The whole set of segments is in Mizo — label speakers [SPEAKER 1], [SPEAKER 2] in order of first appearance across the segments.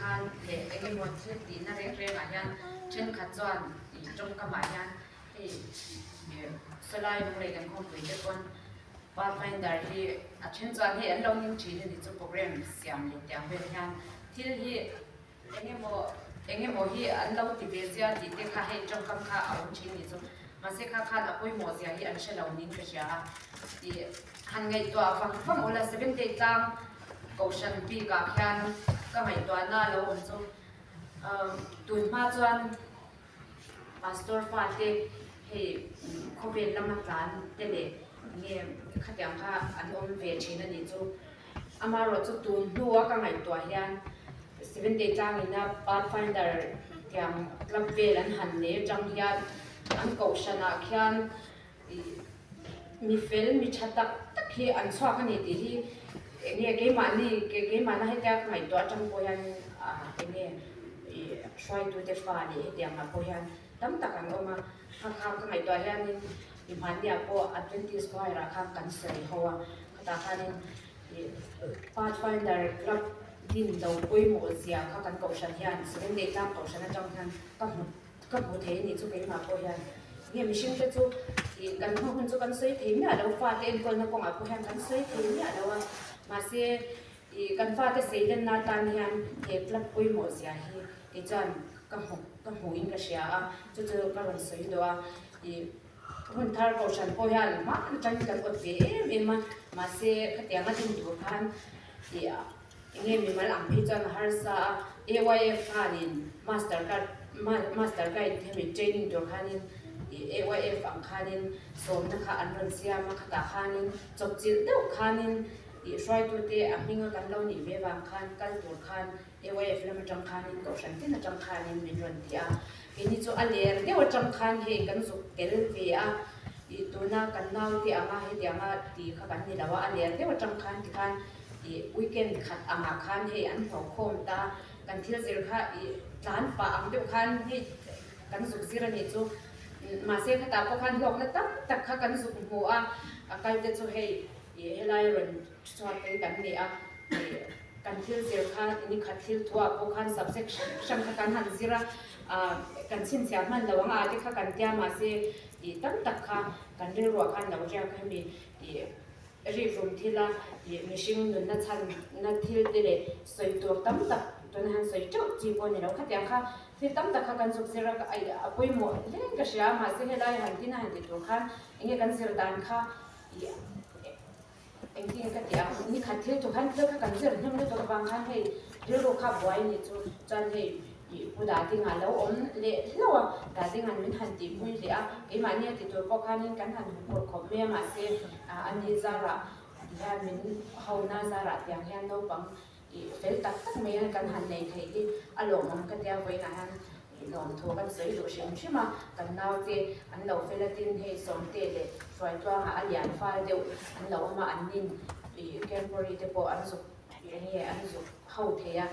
[SPEAKER 1] khan leh eng emaw thil tihna reng rengah hian thenkhat chuan ih tawngkamah hian hei ih sawlai lunglei kan khawmpui te pawn Pathfinder hi a then chuan hei an lo ning thin a ni chu program siam leh tiang vel hian thil hi eng emaw eng emaw hi an lo ti ve zia tih te kha hei tawngkam kha a awm thin a ni chu mahse kha khan a pawimawh zia hi an hre lo niin ka hria a ih han ngaihtuah vang vang ula Seventh Day tlang kohhran bikah khian ka ngaihtuahna a lo awm chu tun hma chuan Pastor fate hei khawvel lama tlan te leh nge khatiang kha an awm ve thin a nih chu. Amaherawhchu tun hnua ka ngaihtuah hian Seventh Day tlangina Pathfinder tiang club vel an han nei atang hian an kohhranah khian ih mi fel mi tha tak tak hi an chhuak a ni tih hi eng nge keimahni keimahna hetia ka ngaihtuah atang pawh hian ah eng nge ih hruaitute fa leh hetiangah pawh hian tam tak an awm a kha kha ka ngaihtuah hianin i hmanniah pawh Adventist choir ah khan kan sawi ho a khatah khanin ih Pathfinder club din lo pawimawh zia kha kan kohhran hian Seventh Day tlang kohhran atang hian ka hmu Ka hmu thei a nih chu keimah pawh hian nge mihring te chu ih kan hma hun chu kan sawi thei miah lo fate enkawlna kawngah pawh hian kan sawi thei miah lo a mahse ih kan fate seilenna atan hian he club pawimawh zia hi kei chuan ka hmu ka hmuhin ka hria a chu chu ka rawn sawi duh a ih hun thar kohhran pawh hian hma atangin kan awt ve em em a mahse khatianga din tur khan ih Enge mimal ang phei chuan a harsa a, AYF khanin master card master guide hemi training tur khanin ih AYF ang khanin sawmna kha an rawn siam a, khatah khanin chawpchilh deuh khanin ih hruaitute a hminga kan lo nih ve vang khan kal tur khan AYF lam atang khanin kohhran tin atang khanin min rawn ti a, keini chu a ler deuh atang khan hei kan zuk tel ve a, ih tuna kan naute anga hetianga ti kha kan ni lo a, a ler deuh atang khan tikhan Ih weekend khat angah khan hei an hlawh khawm ta, kan thil zir kha ih tlan pah ang deuh khan hei kan zuk zir a nih chu. Mahse khatah pawh khan hlawkna tam tak kha kan zuk hmu a, a kal te chu hei ih helai rawn chhuak te hi kan ni a, ih kan thil zir kha ni khat thil thuah pawh khan subject hrang hrang kha kan han zir a, ah kan chhinchhiah hman lo ang a te kha kan tia mahse ih tam tak kha kan rilruah khan lo riak a hemi ih Rihrum thila ih mihring nunna chhanna thil te leh sawi tur tam tak tuna han sawi teuh chi pawh a ni lo. Khatiang kha thil tam tak kha kan zuk zir a, a pawimawh hle ka hria a, mahse helai han tin a han ti tur khan eng nge kan zir dan kha ih engtin ka ti ang, ni khat thil tur khan thil kha kan zir hnem lutuk avang khan hei rilru kha buai a nih chu chuan hei Ih pu Dadinga lo awm leh hlauh a, Dadinga'n min han tihpui leh a, keimahni a ti tur pawh khanin kan han huphurh khawp mai a, mahse a ni zarah tihian min hona zarah tiang hian naupang ih fel tak tak mai a kan han nei theih hi a lawmawm ka tia vawiinah hian ih lawmthu kan sawi duh hrim hrim a, kan naute an lo fel a tin hei Sawmte leh Hruaitluanga a lian fal deuh an lo awm a, an nin ih Camporee te pawh an zuk eng nge an zuk ho thei a,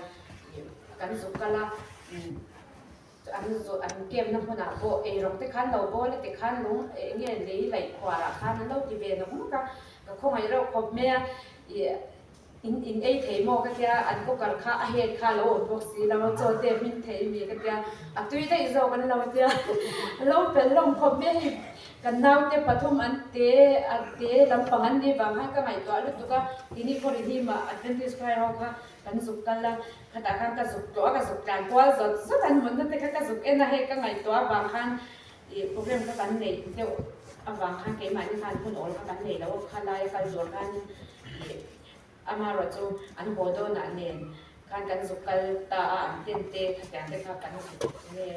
[SPEAKER 1] ih kan zuk kal a, an zawh an kemna hmunah pawh eirawng te khan lo bawl a ti khan lung eng nge lei laih khuarah khan an lo ti ve nawk nawk a, ka khawngaih reuh khawp mai a, ih in in ei thei maw ka tia an cooker kha a head kha a lo awm bawk si lo a chaw te hmin thei mi ka tia a tui daih zawk an lo tia a lo pel hlawm khawp mai a hei kan naute pathum an te a te lampang an nih vang khan ka ngaihtuah lutuk a tini khawri hlimah Adventist choir ho kha Kan zuk kal a, khatah khan ka zuk tawh a, ka zuk tlan kual zawt zawt an mutna te kha ka zuk en a, hei ka ngaihtuah avang khan ih program kha kan neih deuh avang khan keimahni khan hun awl kha kan nei lo a, kha laia kal tur khanin ih amaherawh chu an haw dawnah nen khan kan zuk kal ta a, an tent te khatiang te kha kan zuk nge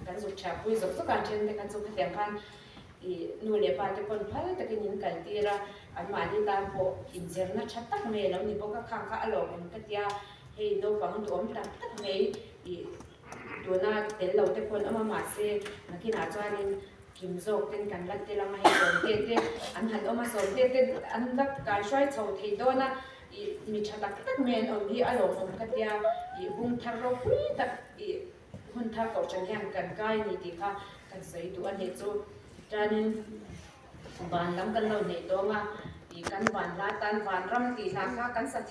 [SPEAKER 1] kan zuk chhiah pui zawk zawk a, an then te kha chu khatiang khan Ih nu leh pa te pawn phal takin in kal tir a, anmahni tan pawh inzirna tha tak mai a lo ni bawk a, khang kha a lawmawm ka tia, hei naupang duhawm tak tak mai ih tuna tel lo te pawn awm a, mahse nakinah chuanin kim zawk ten kan la tel ang a, hei sawmte te an han awm a, sawmte te an la kai hruai chho thei dawn a, ih mi tha tak tak mai an awm hi a lawmawm ka tia, ih bung thar ropui tak ih. Hun thar kohhran hian kan kai a ni tih kha kan sawi duh a nih chu. Chuanin van lam kan lo neih tawng a, ih kan van hla tan van ram tih hla kha kan sa thiam.